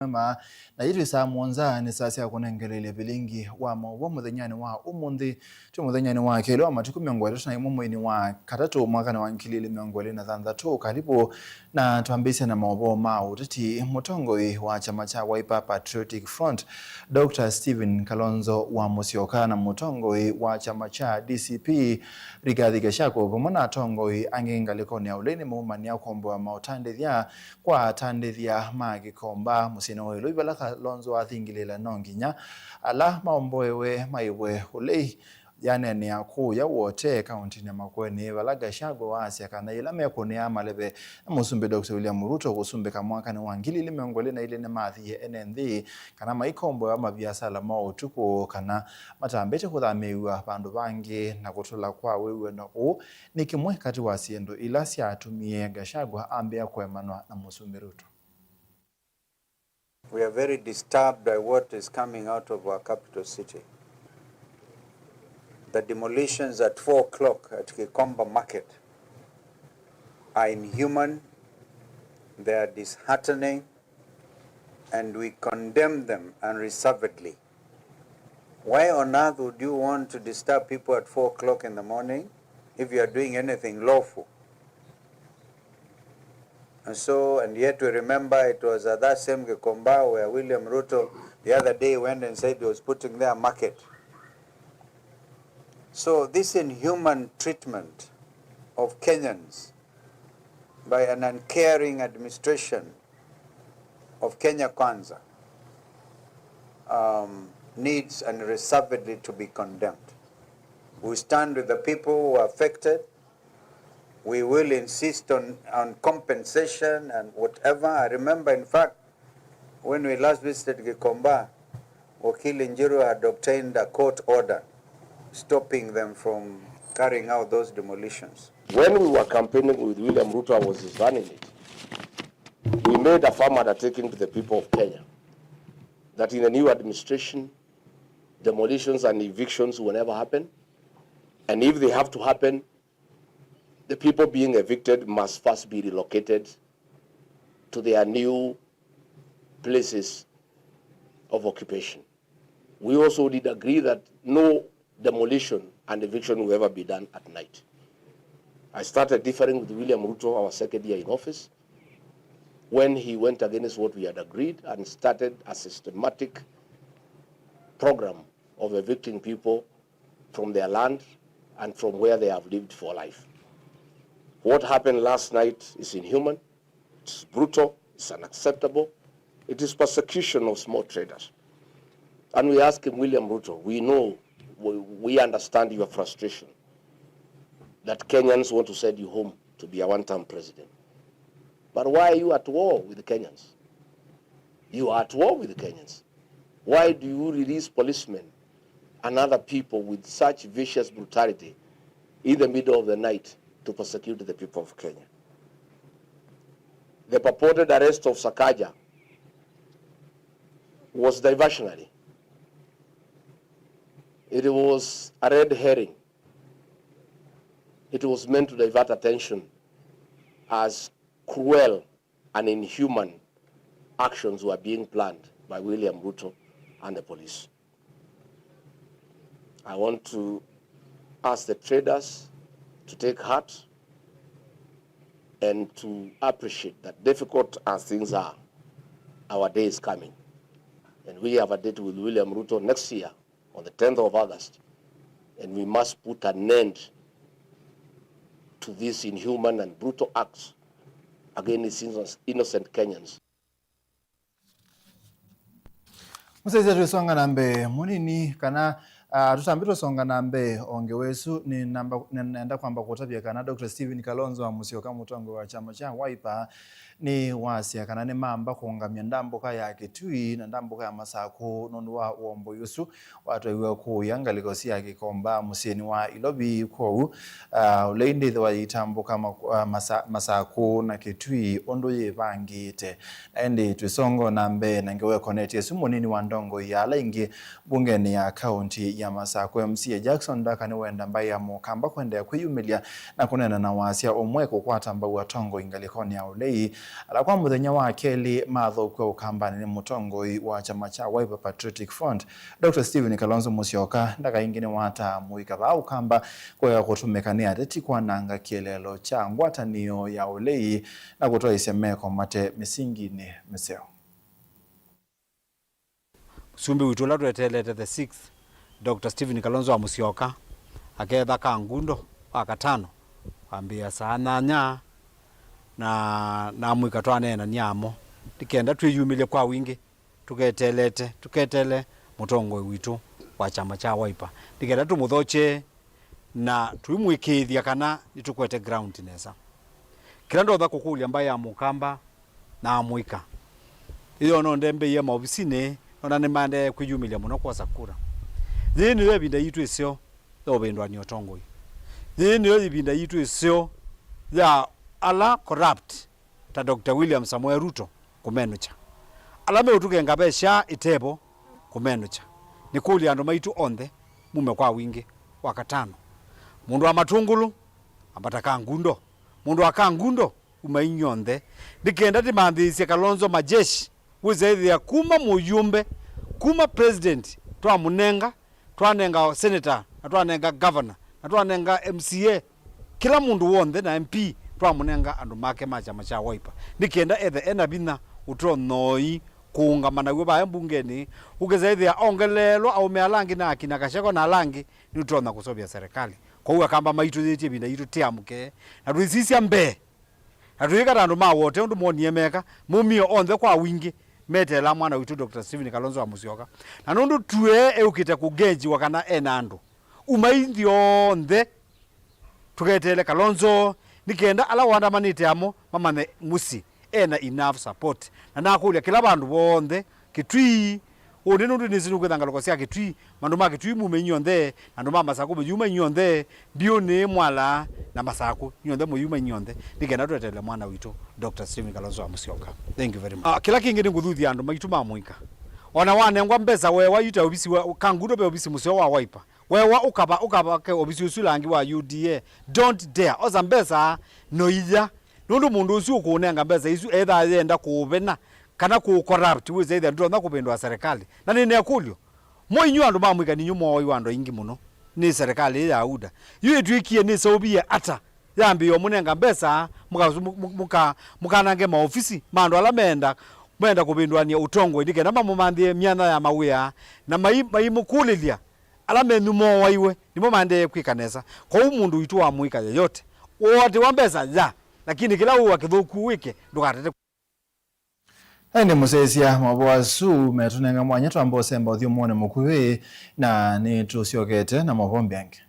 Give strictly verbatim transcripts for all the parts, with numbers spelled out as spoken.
mema, na yĩtwĩ saa mũonza nĩ saa sya kũnengeleelya vilingi wa maũvoo mũthenyanĩ wa ũmũnthĩ. Twĩ mũthenyanĩ wa kelĩ wa matukũ mĩongo ĩtatũ na ĩmwe mweinĩ wa katatũ mwakanĩ wa ngili ilĩ mĩongo ĩlĩ na thanthatũ. Karibu, na twambĩĩsye na maũvoo ma ũteti. Mũtongoi wa kyama kya Wiper Patriotic Front, Doctor Stephen Kalonzo wa Musyoka, na mũtongoi wa kyama kya D C P, Rigathi Gachagua, vamwe na atongoi angĩ ngalĩkonĩ ya ũlei nĩmaumania kũkomboa maũtandĩthya kwa atandĩthya ma Gikomba mũsyĩnĩ wa Ilovi, vala Kalonzo athingilĩĩla no nginya ala maomboewe maĩvwe ũlei. Yaneenea kũũya Wote, kaũntĩnĩ ya Makueni, vala Gachagua waasya kana yĩla mekũnĩaa maleve na Mũsumbĩ Doctor William Ruto kũsumbĩka mwakanĩ wa ngili ilĩ mĩongo ĩlĩ na ilĩ nĩmathie ene nthĩ kana maikomboewa maviasala ma ũtukũ kana matambĩte kũthamĩĩw'a vandũ vangĩ na kũtũla kwa wĩw'ano ũũ nĩ kĩmwe katĩ wa syĩndũ ila syatumie Gachagua ambĩĩa kũemanwa na Mũsumbĩ Ruto. We are very disturbed by what is coming out of our capital city. The demolitions at four o'clock at Gikomba Market are inhuman, they are disheartening, and we condemn them unreservedly. Why on earth would you want to disturb people at four o'clock in the morning if you are doing anything lawful? And so, and yet we remember it was at that same Gikomba where William Ruto the other day went and said he was putting there a market. So this inhuman treatment of Kenyans by an uncaring administration of Kenya Kwanza, um, needs unreservedly to be condemned. We stand with the people who are affected. We will insist on, on compensation and whatever. I remember, in fact, when we last visited Gikomba, Wakili Njiru had obtained a court order stopping them from carrying out those demolitions. When we were campaigning with William Ruto, I was his running mate. We made a firm undertaking to the people of Kenya that in the new administration, demolitions and evictions will never happen. And if they have to happen, the people being evicted must first be relocated to their new places of occupation. We also did agree that no demolition and eviction will ever be done at night. I started differing with William Ruto, our second year in office, when he went against what we had agreed and started a systematic program of evicting people from their land and from where they have lived for life. What happened last night is inhuman, it's brutal, it's unacceptable, it is persecution of small traders. And we ask him, William Ruto, we know, we, we understand your frustration that Kenyans want to send you home to be a one-term president. But why are you at war with Kenyans? You are at war with Kenyans. Why do you release policemen and other people with such vicious brutality in the middle of the night to persecute the people of Kenya? The purported arrest of Sakaja was diversionary. It was a red herring. It was meant to divert attention as cruel and inhuman actions were being planned by William Ruto and the police. I want to ask the traders to take heart and to appreciate that, difficult as things are, our day is coming. And we have a date with William Ruto next year on the tenth of August, and we must put an end to these inhuman and brutal acts against innocent, innocent Kenyans. Mũsyaĩĩsya, twĩsonga na mbee mũnini, kana, ah, tũtambĩte ũsonga na mbee o ngewa ĩsu, nĩ namba, nĩ nenda kwamba kũtavya kana Doctor Stephen Kalonzo wa Musyoka, mũtongoi wa kyama kya Wiper, nĩ wasya kana nĩmamba kũũngamya ndambũka ya Kitui na ndambũka ya Masakũ nũndũ wa ũomboi ũsu watwaiwe kũũya ngalĩko sya Gikomba mũsyĩnĩ wa Ilovi. Kwoou, ah, ũlei ndĩthĩwa yĩitambũka maku-, ah, Masa-, Masakũ na Kitui ũndũ yĩvangĩte. Na ĩndĩ twĩsongo na mbee na ngewa ĩkonetye ĩsu, mũnini wa ndongoi ya ala ingĩ mbungenĩ ya kaũnti ya Masakũ, M C A Jackson Ndaka, nĩwenda mbaĩ ya Mũkamba kũendeea kwĩyumĩlya na kũneena na wasya ũmwe kũkwata mbau atongoi ngalĩkonĩ ya ũlei, Ala kwa mũthenya wa kelĩ mathokw'a Ũkambanĩ nĩ mũtongoi wa kyama kya Wiper Patriotic Front, Doctor Stephen Kalonzo Musyoka, ndakaingĩ nĩwataa mũika vaa Ũkamba kũea kũtũmĩka nĩ ateti kwananga kĩeleelo kya ngwatanĩo ya ũlei na kũtwaĩsya meko mate mĩsinginĩ mĩseo. Mũsumbĩ witũ ũla tweteelete the sixth, Doctor Stephen Kalonzo wa Musyoka, aketha Kangundo wa katano kwambĩĩa saa nyanya, na namwĩka twaneenany'a amo nĩ kenda twĩyumĩlye kwa wingĩ, tũketeelete, tũketeele mũtongoi witũ wa kyama kya Wiper nĩ kenda tũmũthokye na tũimũĩkĩĩthya kana nĩtũkwete ground nesa. Kĩla ndonya kũkũlya mbaĩ ya Mũkamba na amũika, ĩyo no ndembeie maovisinĩ, nona nĩmaendee kwĩyumĩlya mũno kwosa kura. Yĩĩ nĩyo ĩvinda yitũ ĩseo ya ũvĩndũanĩa ũtongoi. Yĩĩ nĩyo ĩvinda yitũ ĩseo ya ala corrupt ta Doctor William Samoei Ruto kũmenũkya. Ala meũtũkenga ve syaa ĩtevo kũmenũkya. Nĩkũlya andũ maitũ onthe mume kwa wingĩ. Wa katano, mũndũ wa Matũngũlũ, ambata Kangundo. Mũndũ wa Kangundo, uma inyw'onthe. Nĩ kenda tĩmanthĩĩsye Kalonzo majeshi, wĩsaĩthĩa kuma mũyũmbe, kuma president, twamũnenga, twanenga senator, na twanenga governor, na twanenga M C A, kĩla mũndũ w'onthe na M P twamũnenga andũ make ma kyama kya Wiper, nĩ kenda ethe ena vinya ũtonoi kũũngama naw'o vaya mbungenĩ, ũkĩsaĩthĩa ongeleelwa aũme ala angĩ na akina Gachagua na ala angĩ, nĩtũtonya kũseũvya serikali. Kwoou Akamba maitũ yĩtye ĩvinda yitũ tĩamũke, na tũisisya mbee, na tũyĩka ta andũ ma wote ũndũ moonie meka, maumie onthe kwa wingĩ meteelaa mwana witũ Doctor Stephen Kalonzo wa Musyoka. Na nũndũ Tuee eũkĩte kũngenjiwa kana ena andũ, umai nthĩ onthe tũketeele Kalonzo, nĩ kenda ala ũandamanĩte amo mamanye mũsyĩ ena enough support. Na nakũlya kĩla vandũ vonthe, Kitui, ũndĩ nũndũ nĩsĩ nũkwĩtha ngalũko sya Kitui, mandũ ma Kitui mume inyw'onthe, na andũ ma Masakũ mayuma inyw'onthe, Mbiũnĩ, Mwala, na Masakũ, inyw'onthe mũyuma inyw'onthe, nĩ kenda tweteele mwana witũ, Doctor Stephen Kalonzo wa Musyoka. Thank you very much. Ah, kĩla kĩngĩ nĩ ngũthuthya andũ maitũ ma mũika. Ona wanengwa mbesa wewa yu ta ovisi wa Kangundo ve ovisi mũseo wa Wiper. Wewa ũkava, ũkavake ovisi ũsu langi wa U D A. Don't dare. Osa mbesa, noiya. Nũndũ mũndũ ũsu ũkũũnenga mbesa isu ethaa yenda kũũvena kana kũũcorrupt, wĩsaĩthĩa ndũtonya kũvĩndũa serikali. Na nĩ na ĩkũlyo, mo inyw'ĩ andũ ma mũika ninyw'ĩ mooiwe andũ aingĩ mũno nĩ serikali ĩĩ ya UDA. Yu ĩtw'ĩkie nĩseũvie ata yambĩĩa ũmũnenga mbesa mũka-, mũka-, mũkanange maofisi ma andũ ala meenda, meenda kũvĩndũanĩa ũtongoi nĩ kenda mamũmanthĩe myanya ya mawĩa na mai-, maimũkũlĩlya ala menyu mooaiwe nĩmo maendee kwĩka nesa. Kwoou mũndũ witũ wa mũika yeyote ũatĩwa mbesa ya, lakini kĩla wĩwa kĩthũku wĩke, ndũkatete. Na ĩndĩ mũsyaĩĩsya maũvoo asu metũnenga mwanya twamba ũsemba ũthyũmũonĩ mũkuvĩ, na nĩtũsyokete na maũvoo mbĩ angĩ.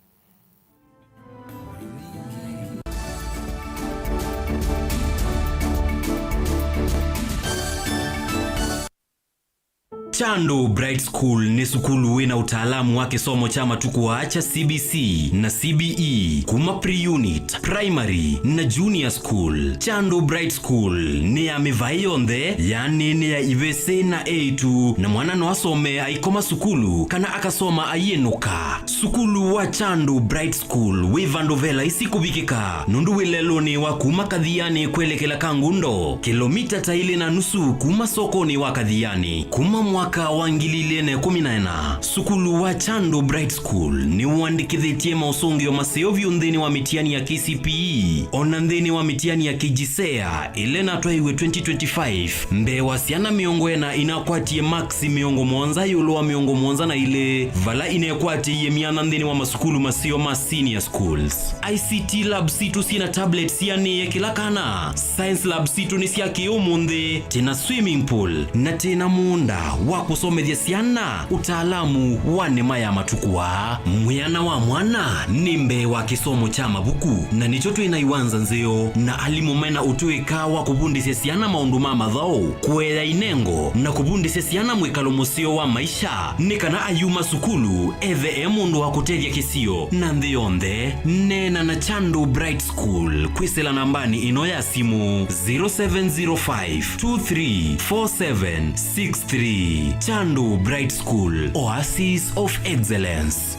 Chandu Bright School nĩ sukulu wĩ na ũtaalamu wa kĩsomo kya matukũ aa kya C B C na C B E kuma pre-unit, primary, na junior school. Chandu Bright School nĩ ya mĩvaĩ yonthe, yaani nĩ ya ivĩsĩ na eĩtu, na mwana no asome aikoma sukulu kana akasoma aiĩnũka. Sukulu wa Chandu Bright School wĩ vandũ ve laisi kũvikĩka, nũndũ wĩ lelũnĩ wa kuma Kathiani kwelekela Kangundo, kĩlomita ta ilĩ na nusu kuma sokonĩ wa Kathiani. Kuma mwaka wa ngili ilĩ na ĩkũmi na ĩna, sukulu wa Chandu Bright School nĩwandĩkĩthĩtye maũsũngĩo maseo vyũ nthĩnĩ wa mĩtiani ya K C P E, o na nthĩnĩ wa mĩtiani ya K J S E A, ĩla ĩnatwaiwe twenty twenty-five, mbee wa syana mĩongo ĩna inakwatie maksi mĩongo mũonza ĩũlũ wa mĩongo mũonza na ilĩ, vala inekwatĩie myanya nthĩnĩ wa masukulu maseo ma senior schools. I C T lab sitũ syĩ na tablets sianĩĩe kĩla kana. Science lab sitũ nĩ sya kĩ-ũmũnthĩ, twĩ na swimming pool, na twĩ na mũũnda wa kũsomethya syana ũtaalamu wa nĩma ya matukũ aa. Mwĩana wa mwana nĩ mbee wa kĩsomo kya mavuku, na nĩkyo twĩ na iwanza nzeo na alimũ me na ũtũĩka wa kũvundĩsya syana maũndũ ma mathaũ, kũea inengo, na kũvundĩsya syana mwĩkalo mũseo wa maisha, nĩ kana ayuma sukulu ethe e mũndũ wa kũtethya kĩsio na nthĩ yonthe. Neena na Chandu Bright School kwĩsĩla nambanĩ ĩno ya simũ, zero seven zero five two three four seven six three. Chandu Bright School, Oasis of Excellence.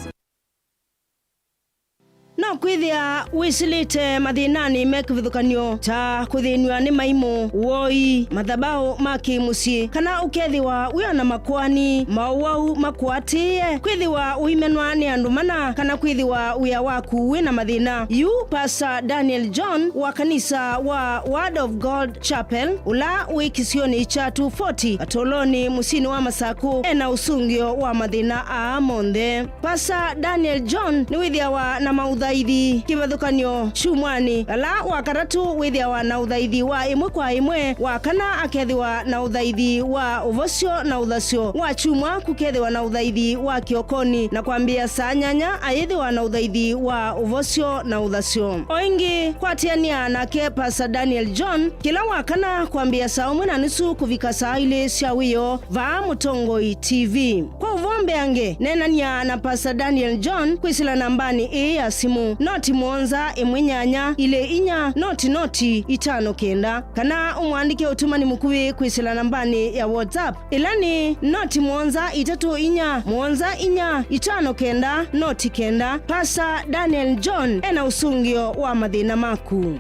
Kwĩthĩa wĩsĩlĩte mathĩnanĩ me kĩvathũkany'o ta kũthĩnw'a nĩ maimũ, woi, mathabaũ ma kĩ-mũsyĩ, kana ũkethĩwa wĩ o na makoani, maũwau makũatĩĩe, kwĩthĩwa ũimenwa nĩ andũ mana, kana kwĩthĩwa wĩa waku wĩ na mathĩna, yu Pastor Daniel John wa kanisa wa Word of God Chapel, ũla wĩ kĩsionĩ kya two forty, Katolonĩ, mũsyĩnĩ wa Masakũ, e na ũsũngĩo wa mathĩna aa monthe. Pastor Daniel John nĩwĩthĩawa na maũthaithi kĩvathũkany'o kyumwanĩ, vala wa katatũ wĩthĩawa na ũthaithi wa ĩmwe kwa ĩmwe, wa kana akethĩwa na ũthaithi wa ũvosyo na ũthasyo, wa kyumwa kũkethĩwa na ũthaithi wa kĩokonĩ, na kwambĩĩa saa nyanya ayĩthĩwa na ũthaithi wa ũvosyo na ũthasyo. O ĩngĩ, kwatĩanĩa nake Pastor Daniel John kĩla wa kana kwambĩĩa saa ũmwe na nusu kũvika saa ilĩ sya wĩoo vaa Mũtongoi T V. Kwa ũvoo mbeange, neenany'a na Pastor Daniel John kwĩsĩla nambanĩ ĩĩ ya simũ, noti mũonza ĩmwe nyanya ilĩ inya noti noti itano kenda, kana ũmũandĩke ũtũmani mũkuvĩ kwĩsĩla nambanĩ ya WhatsApp, ĩla nĩ noti mũonza itatũ inya mũonza inya itano kenda noti kenda. Pastor Daniel John e na ũsũngĩo wa mathĩna maku.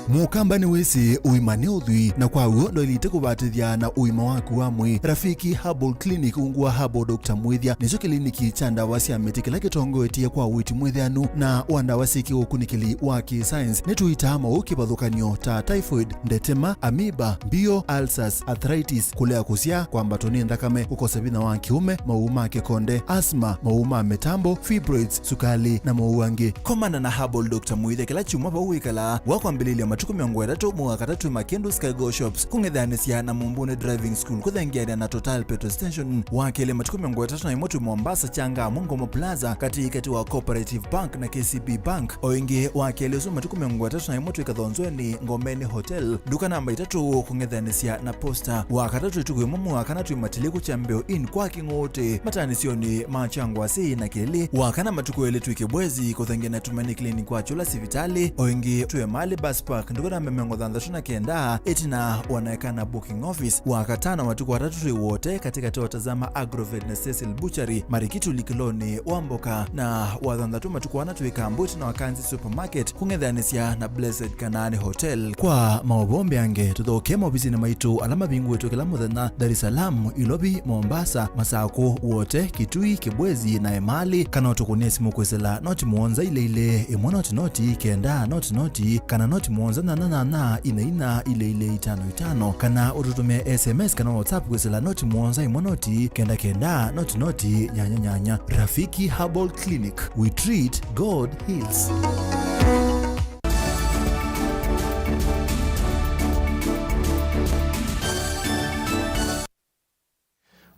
Mũkamba nĩwĩsĩ ũima nĩ ũthwii, na kwa w'o ndwaĩlĩte kũvatĩthya na ũima waku wa mwĩĩ. Rafiki Herbal Clinic, ungu wa Herbal Doctor Mwĩthya, nĩkyo kĩliniki kya ndawa sya mĩtĩ kĩla kĩtongoetye kwa ũiiti mwĩtheanu na wa ndawa syĩ kĩũkunĩkĩli wa kĩ-science. Nĩtũitaa maũũ kĩvathũkany'o ta typhoid, ndetema, amoeba, mbio, ulcers, arthritis, kũlea kũsyaa, kwambatwa nĩ nthakame, kũkosa vinya wa kĩũme, maũũ ma kĩkonde, asthma, maũũ ma mĩtambo, fibroids, sukalĩ, na maũũ angĩ. Komana na Herbal Doctor Mwĩthya kĩla kyumwa vau wĩkalaa, wa kwambĩlĩlya matukũ mĩongo ĩtatũ, mwei wa katatũ, Makindu Skygo Shops, kũng'ethanĩsya na Mumbuni Driving School, kũthengeanĩa na Total Petrol Station, wa kelĩ, matukũ mĩongo ĩtatũ na ĩmwe twĩ Mombasa, Changamwe, Ngomo Plaza, katĩkatĩ wa Cooperative Bank na K C B Bank. O ĩngĩ, wa kelĩ ũsu, matukũ mĩongo ĩtatũ na ĩmwe twĩ Kathonzweni, Ngomeni Hotel, nduka namba itatũ, kũng'ethanĩsya na Posta. Wa katatũ, ĩtukũ ĩmwe mwei wa kana twĩ Matiliku, Kyambeo Inn kwa Kĩng'ũũtĩ, mataanĩsyonĩ ma Kyangwasi na Kĩlĩ. Wa kana, matukũ elĩ twĩ Kĩbwezi, kũthengeanĩa na Tumaini Clinic kwa Kyũla sivitalĩ. O ĩngĩ, twĩ Emali Bus Park, nduka namba mĩongo thanthatũ na kenda, ĩtina wa Naekana Booking Office. Wa katano, matukũ atatũ twĩ Wote, katĩkatĩ wa Tazama Agrovet na Cecil Butchery, Marikiti ũlikĩlonĩ wa mboka. Na wa thanthatũ, matukũ ana twĩ Kambu, ĩtina wa Kanzi Supermarket, kũng'ethanĩsya na Blessed Kanaani Hotel. Kwa maũvoo mbeange, tũthokee maovisinĩ maitũ ala mavingũĩtwe kĩla mũthenya, Dar es Salaam, Ilovi, Mombasa, Masakũ, Wote, Kitui, Kibwezi, na Emali, kana ũtũkũnĩe simũ kwĩsĩla noti mũonza ilĩ ilĩ, ĩmwe noti noti, kenda noti noti, kana noti mũonza nyanya nyanya, inya inya, ilĩ ilĩ, itano itano, kana ũtũtũmĩe S M S kana WhatsApp kwĩsĩla noti mũonza, ĩmwe noti, kenda kenda, noti noti, nyanya nyanya. Rafiki Herbal Clinic, we treat, God heals.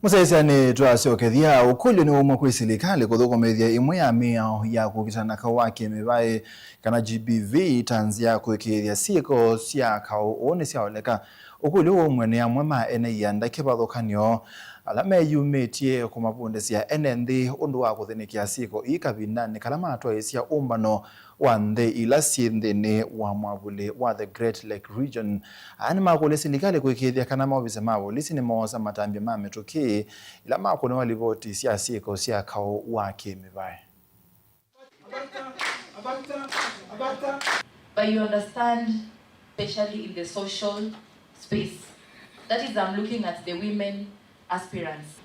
Mũsyaĩĩsya, nĩtwasyokethya. Ũkũlyo nĩ ũmwe kwĩ silikalĩ kũthũkũmĩthya ĩmwe ya mĩao ya kũkita na kaũ wa kĩmĩvaĩ, kana G B V, ta nzĩa ya kũĩkĩĩthya syĩko sya kaũ ũũ nĩsyaoleka. Ũkũlyo ũũ ũmwe nĩ amwe ma ene ianda kĩvathũkany'o ala meyumĩtye kũmavundĩsya ene nthĩ ũndũ wa kũthĩnĩkĩa syĩko ii kavindanĩ kala matwaĩĩsya ũmbano wa nthĩ ila syĩ nthĩnĩ wa mwavuli wa the Great Lake Region. Aa nĩmakũlya silikalĩ kũĩkĩĩthya kana maovisa ma volisi nĩmoosa matambya ma mĩtũkĩ ila makũnĩwa livoti sya syĩko sya kaũ wa kĩmĩvaĩ. But you understand, especially in the social space, that is, I'm looking at the women aspirants.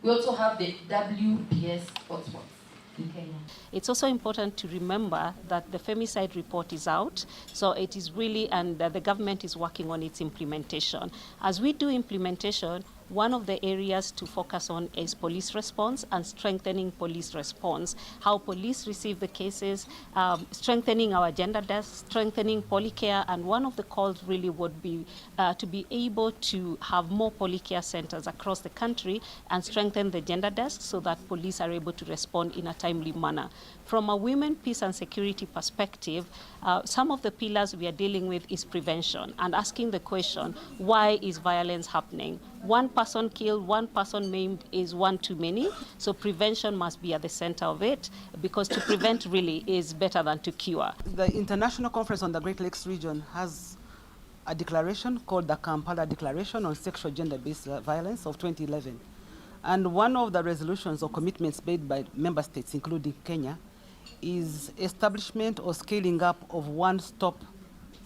We also have the W P S hotspots in Kenya. It's also important to remember that the femicide report is out, so it is really, and uh, the government is working on its implementation. As we do implementation, one of the areas to focus on is police response and strengthening police response, how police receive the cases, um, strengthening our gender desk, strengthening policare, and one of the calls really would be uh, to be able to have more policare centers across the country and strengthen the gender desk so that police are able to respond in a timely manner. From a women, peace and security perspective, uh, some of the pillars we are dealing with is prevention and asking the question, why is violence happening? One person killed, one person maimed is one too many. So prevention must be at the center of it, because to prevent really is better than to cure. The International Conference on the Great Lakes Region has a declaration called the Kampala Declaration on Sexual Gender-Based Violence of twenty eleven. And one of the resolutions or commitments made by member states, including Kenya, is establishment or scaling up of one-stop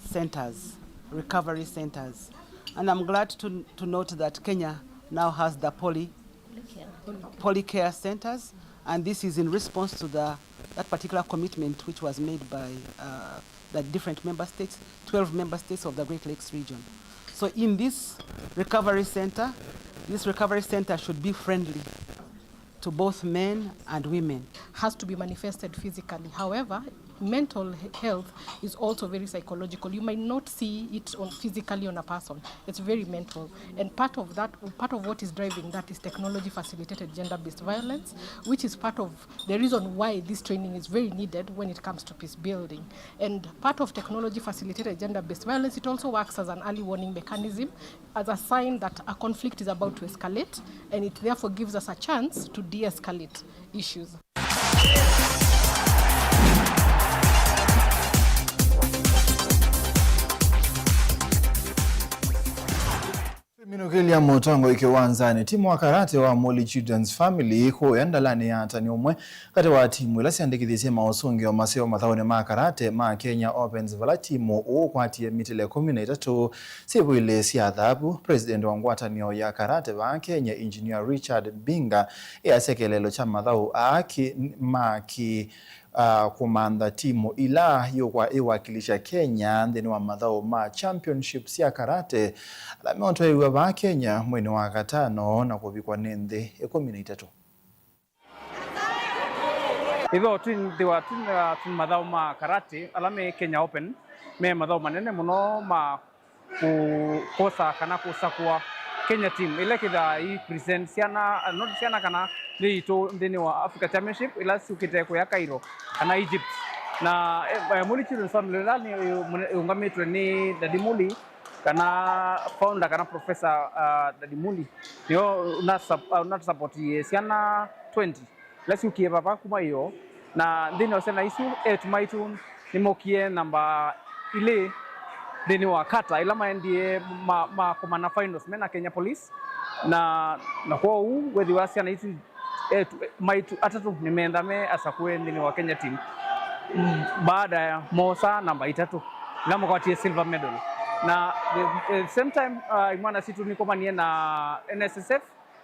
centers, recovery centers. And I'm glad to, to note that Kenya now has the poly, poly care centers, and this is in response to the, that particular commitment which was made by, uh, the different member states, twelve member states of the Great Lakes region. So in this recovery center, this recovery center should be friendly to both men and women. Has to be manifested physically. However, mental he-, health is also very psychological. You might not see it on, physically on a person. It's very mental. And part of that, part of what is driving that is technology-facilitated gender-based violence, which is part of the reason why this training is very needed when it comes to peace building. And part of technology-facilitated gender-based violence, it also works as an early warning mechanism, as a sign that a conflict is about to escalate, and it therefore gives us a chance to de-escalate issues. Minũkĩlya mũtongoi kĩwanzanĩ, timu wa karate wa Muli Children's Family kũya ndalanĩ ya atani ũmwe katĩ wa timu ila syandĩkĩthisye maũsũngĩo maseo mathaũnĩ ma karate ma Kenya Opens, vala timu ũũ ũkwatie mitila ĩkũmi na itatũ syĩvo ilĩ sya thavu. President wa ngwatanĩo ya karate vaa Kenya, Engineer Richard Mbinga, easya kĩeleelo kya mathaũ aa kĩ, ma kĩ, ah, kũmantha timu ila yũkwa ĩwakilisha Kenya nthĩnĩ wa mathaũ ma championship sya karate ala meũtwaĩw'a vaa Kenya mweinĩ wa katano na kũvikwa nĩ nthĩ ĩkũmi na itatũ. Ĩthoo twĩthĩwa twĩ na mathaũ ma karate ala me Kenya Open, me mathaũ manene mũno ma kũ-, kwosa kana kũsakũa Kenya team ĩla ĩkĩthaa ĩ present syana, not syana kana nthĩ yitũ nthĩnĩ wa Africa Championship ila syũkĩte kũya Cairo kana Egypt. Na, eh, eh, Muli Children's Family ĩla nĩ, ĩ-, ĩũngamĩtwe nĩ Daddy Muli, kana founder kana professor, uh, Daddy Muli, nĩyo una sup-, uh, unatũsapotie syana twenty ila syũkie vava kuma ĩoo, na nthĩnĩ wa syana isu, eĩtu maitũ nĩmokie namba ilĩ nthĩnĩ wa kata ĩla maendie ma-, makomana finals me na Kenya Police, na, na kwoou wĩthĩwa syana isu, eĩtu maitũ atatũ nĩmeenda me asakũe nthĩnĩ wa Kenya team, mm, baada ya moosa namba itatũ ila makwatie silver medal. Na the, the same time, uh, imwana sitũ nikomanie na N S S F,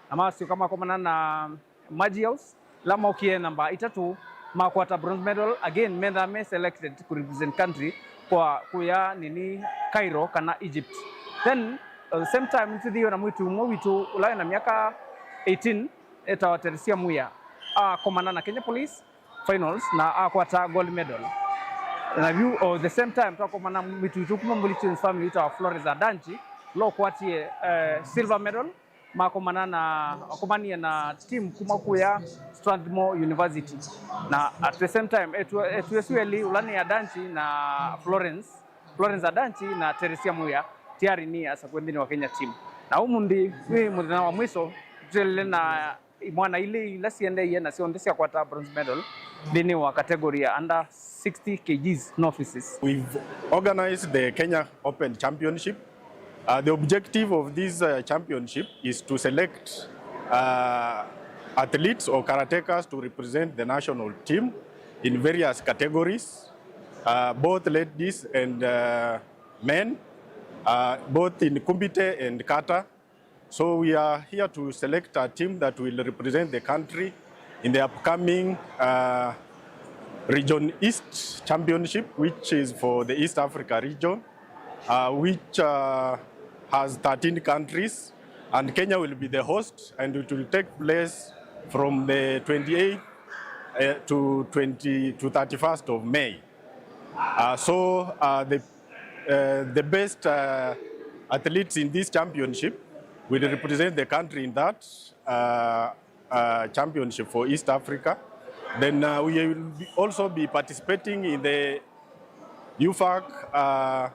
na masyoka makomana na Magiaus, ila mokie namba itatũ, makwata bronze medal, again, methaa me selected ku represent country kwa kuya nini Cairo kana Egypt. Then, at the same time, nĩtwĩthĩiwe na mwĩĩtu ũmwe witũ ũla wĩ na myaka eighteen, etawa Teresia Muya, akomana na Kenya Police finals na akwata gold medal. Na vyu, at the same time, twakomana mwĩĩtu witũ kuma Muli Children's Family wĩtawa Florence Adanji, ũla ũkwatie, eh, silver medal. Makomana na, makomanie na team kuma kuya Strathmore University. Na at the same time, eĩtu, eĩtu esu elĩ, ũla nĩ Adanji na Florence, Florence Adanji na Teresia Muya, tiari ni asakũe nthĩnĩ wa Kenya team. Na ũmũnthĩ wĩ mũthenya wa mwiso, tũtelile na imwana ilĩ ila siendeie na syonthe syakwata bronze medal nthĩnĩ wa category ya under sixty kilograms novices. We've organized the Kenya Open Championship. Uh, the objective of this, uh, championship is to select, uh, athletes or karatekas to represent the national team in various categories, uh, both ladies and, uh, men, uh, both in kumite and kata. So we are here to select a team that will represent the country in the upcoming, uh, Region East Championship, which is for the East Africa region, uh, which, uh, has thirteen countries, and Kenya will be the host, and it will take place from the twenty-eighth, uh, to twenty, to thirty-first of May. Uh, so, uh, the, uh, the best, uh, athletes in this championship will represent the country in that, uh, uh, championship for East Africa. Then, uh, we will be, also be participating in the UFAC, uh,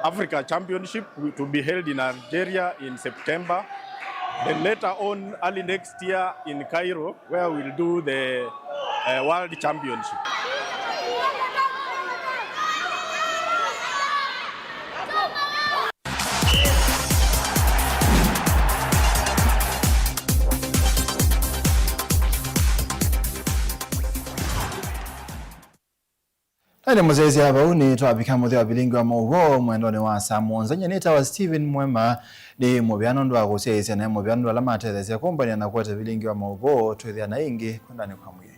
Africa Championship to be held in Algeria in September. Then later on, early next year in Cairo, where we'll do the, uh, World Championship. Nĩ mũsyaĩĩsya vau nĩ twavika mũthya wa vilingi wa maũvoo mwendonĩ wa saa mũonza. Nyie nĩtawa Stephen Mwema. Nĩ mũvea nũndũ wa kũsyaĩĩsya, na mũvea nũndũ ala matetheesya kũmbany'a na kũete vilingi wa maũvoo. Twĩthĩana ĩngĩ, kwendanĩ kwa mwĩĩ.